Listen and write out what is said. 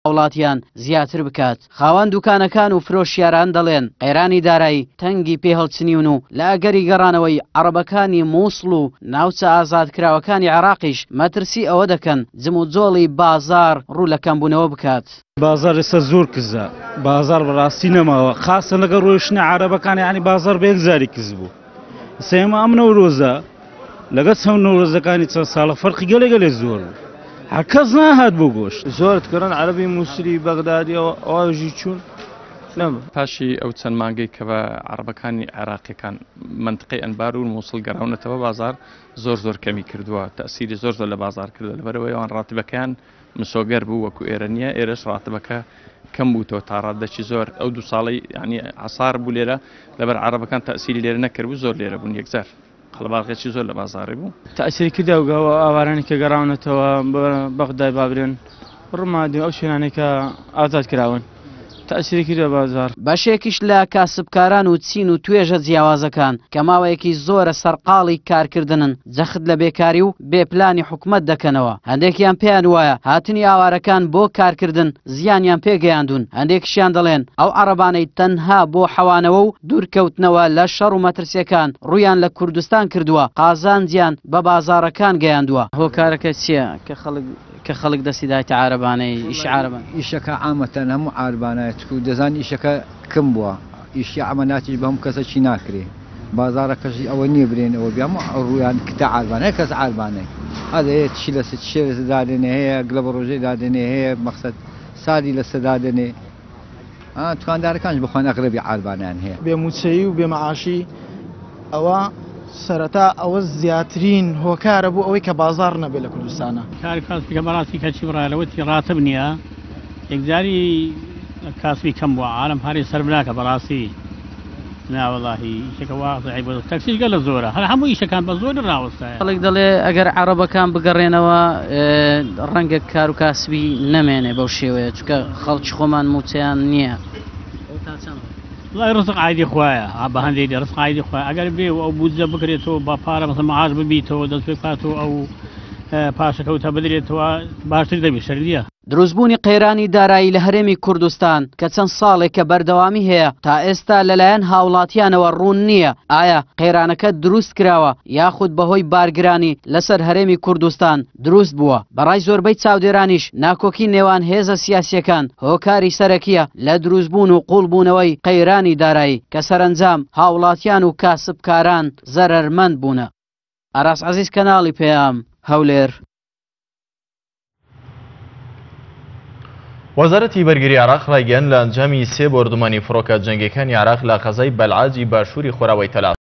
هاوڵاتیان زیاتر بکات. خاوەن دوکانەکان و فرۆشیاران دەڵێن، قەیرانی دارایی تەنگی پێ هەڵچنیون و لە ئەگەری گەڕانەوەی عەڕەبەکانی مووسڵ و ناوچە ئازادکراوەکانی عێراقیش مەترسی ئەوە دەکەن جموجۆڵی بازاڕ ڕوو لە کەمبوونەوە بکات. بازاڕ ئێستا زۆر کزە، بازاڕ بەڕاستی نەماوە، خاسە لەگەڵ ڕۆیشتنی عەرەبەکان یانی بازاڕ بە یەکجاری کز بوو. ئێستا ئێمە ئەم نەورۆزە لەگەڵ چەند نەورۆزەکانی چەند ساڵە فەرقی گەلێ گەلێ زۆر بوو. هەر کەس ناهات بۆ گۆشت. زۆرت کڕن عەرەبی موسری بەغدادی ئەوژی چوون نەما. پاشی ئەو چەند مانگەی کە بە عەڕەبەکانی عێراقیەکان مەنتقەی ئەنبار و موسڵ گەراونەتەوە بازار زۆر زۆر کەمی کردووە تەئسیری زۆر زۆر لە بازار کردووە لەبەرئەوەی ئەوان ڕاتبەکەیان مسۆگەر بوو وەکو ئێرە نییە ئێرەش ڕاتبەکە کەم بووتەوە تا ڕادەکی زۆر ئەو دوو ساڵەی یعنی عسار بوو لێرە لەبەر عەڕەبەکان تەئسیری لێرە نەکردبوو زۆر لێرە بوون یەکجار قەڵەباڵغێکی زۆر لە بازاڕی بوو. تەئسیری کردە ئەو ئاوارانەی کە گەڕاونەتەوە بۆ بەغدای بابرێن ڕمادی و ئەو شوێنانەی کە ئازاد کراون تەئسیری کردە بازاڕ. بەشێکیش لە کاسبکاران و چین و توێژە جیاوازەکان کە ماوەیەکی زۆرە سەرقاڵی کارکردنن جەخت لە بێکاری و بێ پلانی حکومەت دەکەنەوە، هەندێکیان پێیان وایە هاتنی ئاوارەکان بۆ کارکردن زیانیان پێگەیاندوون، هەندێکیشیان دەڵێن ئەو عەڕەبانەی تەنها بۆ حەوانەوە و دوورکەوتنەوە لە شەڕ و مەترسیەکان ڕوویان لە کوردستان کردووە قازانجیان بە بازاڕەکان گەیاندووە. هۆکارەکە چیە کە خەڵک کە خەڵک دەستی دایتە عارەبانەی ئیشی عارەبان؟ ئیشەکە عامەتەن هەموو عاربانایە چکو دەزانی ئیشەکە کم بووە ئیشی عەمەلاتیش بە هەموو کەسەکی ناکرێ بازاڕەکەش ئەوە نییە برێن ئەوە بێ هەموو ڕوویان کتە عاربانە هەر کەس عاربانەی هەر هەیە چی لەسە چێ لەسە دادەنێ هەیە گلە بە ڕۆژەی دادەنێ هەیە مەقسەد سادی لەسە دادەنێ ئا دوکاندارەکانش بەخوان ئەغرەبی عاربانیان هەیە. بێ مووچەیی و بێ مەعاشی ئەوە سەرەتا ئەوە زیاترین هۆکارە بۆ ئەوەی کە بازاڕ نەبێ لە کوردستانا. کاری کاسبی کە بەڕاستی کەچی بڕایە لەوەتی ڕاتب نییە یەکجاری کاسبی کەم بووە عالەم پارەی سەرف ناکە بەڕاستی ناوەڵاهی ئیشەکە وا زەعیف بووە تەکسیش گەلە زۆرە هەر هەموو ئیشەکان بە زۆری ڕاوەستایە. خەڵک دەڵێ ئەگەر عەڕەبەکان بگەڕێنەوە ڕەنگە کار و کاسبی نەمێنێ بەو شێوەیە چونکە خەڵکی خۆمان مووچەیان نییە. ئەوە تا چەند ڕاستە؟ وەڵای ڕزق عایدی خوایە بە هەندێک دێ ڕزق عایدی خوایە ئەگەر بێ و ئەو بودجە بکرێتەوە بە پارە مەسەلەن معاش ببیتەوە دەست پێ بکاتەوە ئەو پاشەکەوتە بدرێتەوە باشتر دەبی شەر نییە. دروستبوونی قەیرانی دارایی لە هەرێمی کوردستان کە چەند ساڵێکە بەردەوامی هەیە تا ئێستا لەلایەن هاوڵاتیانەوە ڕوون نییە ئایا قەیرانەکە دروست کراوە یاخود بەهۆی بارگرانی لەسەر هەرێمی کوردستان دروست بووە، بەڕای زۆربەی چاودێرانیش ناکۆکی نێوان هێزە سیاسییەکان هۆکاری سەرەکییە لە دروستبوون و قووڵبوونەوەی قەیرانی دارایی کە سەرەنجام هاوڵاتیان و کاسبکاران زەرەرمەند بوونە. ئاراس عەزیز کەناڵی پەیام، هەولێر. وەزارەتی بەرگری عێراق ڕایگەیاند لە ئەنجامی سێ بۆردومانی فڕۆکە جەنگیەکانی عێراق لە قەزای بەلعاجی باشووری خۆراوای تەلعەفەر.